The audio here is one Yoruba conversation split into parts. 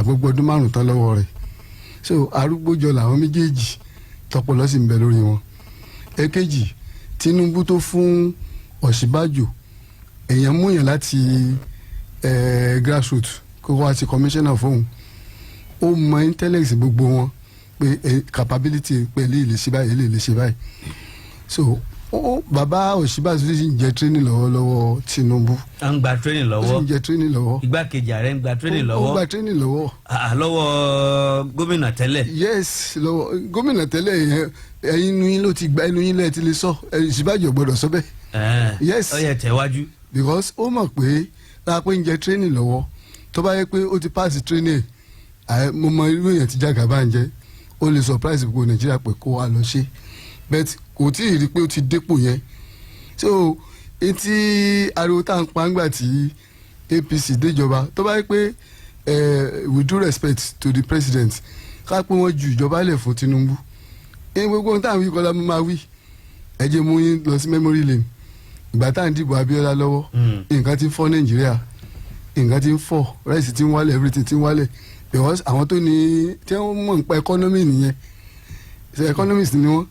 Àgbogbo ọdún 5 tán lọ́wọ́ rẹ̀. So arúgbó jọ làwọn méjèèjì, tọpọlọ sì ń bẹ lórí wọn. Èkejì, Tinubu tó fún Ọ̀ṣínbàjò, èèyàn múyàn láti grassroots kó wá sí commissioner fóun. Ó mọ intellect gbogbo wọn pé capability pé eléyìí lè ṣe báyìí, eléyìí lè ṣe báyìí. So ó bàbá Ọ̀ṣínbàjò sì ń jẹ training lọ́wọ́lọ́wọ́ Tinubu. À ń gba training Ó sì lọ́wọ́. ń jẹ training lọ́wọ́. Igbákejì ààrẹ ń gba training Ó lọ́wọ́. gba training lọ́wọ́. Ah, lọ́wọ́ gómìnà tẹ́lẹ̀. Yes, lọ́wọ́ gómìnà tẹ́lẹ̀ yẹn. Ẹ̀yin inú yín ló ti gba, inú yín lẹ́ẹ̀ ti lè sọ. Ọ̀ṣínbàjò gbọ́dọ̀ sọ bẹ́ẹ̀. Yes. Ó yẹ tẹ̀wájú. Because ó mọ̀ pé lápẹ́ ń jẹ training lọ́wọ́, tó bá yẹ pé ó ti pass training ẹ̀, mo mọ irú èèyàn tí Jagaban ń jẹ́, ó lè surprise gbogbo Nàìjíríà pé kó wá lọ ṣe, but kò tí ì rí pé ó ti dépò yẹn. So etí ariwo tá à ń pa ńgbà tí APC déjọba, tó bá yẹ pé with due respect to the president, ká pé wọ́n ju ìjọba lẹ̀ fún Tinubu ní gbogbo ohun tá à ń wí kọ́lá mo máa wí. Ẹ jẹ́ mú yín lọ sí memory lane ìgbà tá à ń dìbò Abíọ́lá lọ́wọ́. Nǹkan ti ń fọ́ Nàìjíríà, nǹkan ti ń fọ́, rice ti ń wálẹ̀, everything ti ń wálẹ̀, because àwọn tó ní tí wọ́n mọ̀ nípa economy nìyẹn. So economist ni wọ́n.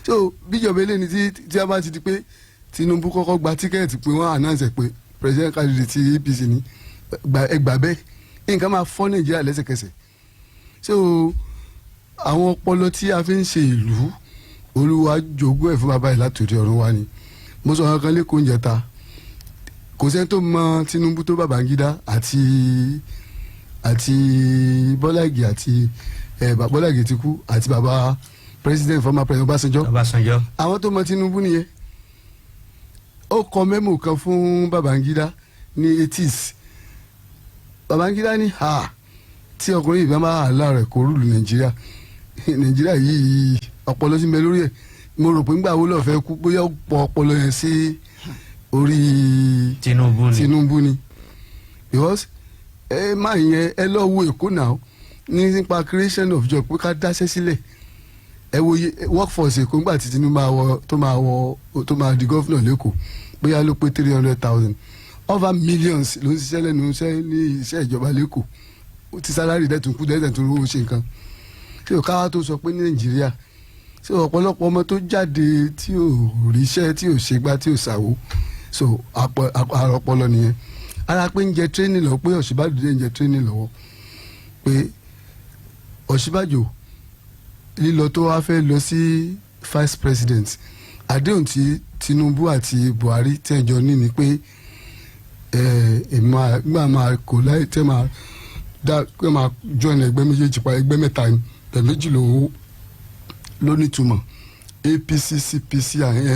So bíjọba eléyìí tí a bá ti di pé Tinubu kọ́kọ́ gba ticket, pé wọ́n announce ẹ̀ pé president candidate ti APC ní ẹgbà bẹ́ẹ̀, nǹkan máa fọ́ Nàìjíríà lẹ́sẹ̀kẹsẹ̀. So àwọn ọpọlọ tí a fi ń ṣe ìlú, Olúwa jogún ẹ̀ fún bàbá yìí látòdì ọ̀run wa ni. Mo sọ ọ̀kan lẹ́kọ̀ọ́ oúnjẹ ta, kò sẹ́ni tó mọ Tinubu tó Babangida àti Bọ́lá Ìgè àti ẹ̀ Bọ́lá Ìgè ti kú, àti bàbá president, former president Ọbásanjọ́. Ọbásanjọ́. Àwọn tó mọ Tinubu nìyẹn. Ó kọ memo kan fún Babangida ní 80s. Babangida ní ha tí ọkùnrin ìbá máa hà rẹ̀ kó rule Nàìjíríà. Nàìjíríà yìí, ọpọlọ sí ń bẹ lórí ẹ̀. Mo rò pé ńgbà wo lọ́ọ́ fẹ́ kú, bóyá ó pọ ọpọlọ yẹn sí orí Tinubu ni. Tinubu ni, because ẹ má yẹn, ẹ lọ wo Èkó náà ní nípa creation of job, pé ká dáṣẹ́ sílẹ̀. Ẹ wo workforce Èkó ńgbà tí Tinubu máa wọ, tó máa wọ, tó máa di governor lẹ́kọ̀ọ́, bóyá ló pé 300,000. Over millions ló ń ṣiṣẹ́ lẹ́nu iṣẹ́ ní iṣẹ́ ìjọba lẹ́kọ̀ọ́, tí salary dẹ̀ tún kú, dẹ̀ tún rówó ṣe nǹkan tí ò káwá tó sọ pé ní Nàìjíríà. So ọ̀pọ̀lọpọ̀ ọmọ tó jáde tí ò ríṣẹ́, tí ò ṣègbà, tí ò ṣàwó, so àrò ọpọlọ nìyẹn. Ara pé ń jẹ training lọ, pé Ọ̀ṣínbàjò dé ń jẹ training lọ́wọ́, pé Ọ̀ṣínbàjò lílọ tó wá fẹ́ lọ sí vice president, àdéhùn tí Tinubu àti Buhari tẹ̀jọ ní ni pé èmi máa gbà máa kò láì tẹ́ máa dá pé máa join ẹgbẹ́ méjèèjì pa ẹgbẹ́ mẹ́ta ni, ẹ̀ méjì ló nítumọ̀, APC, CPC and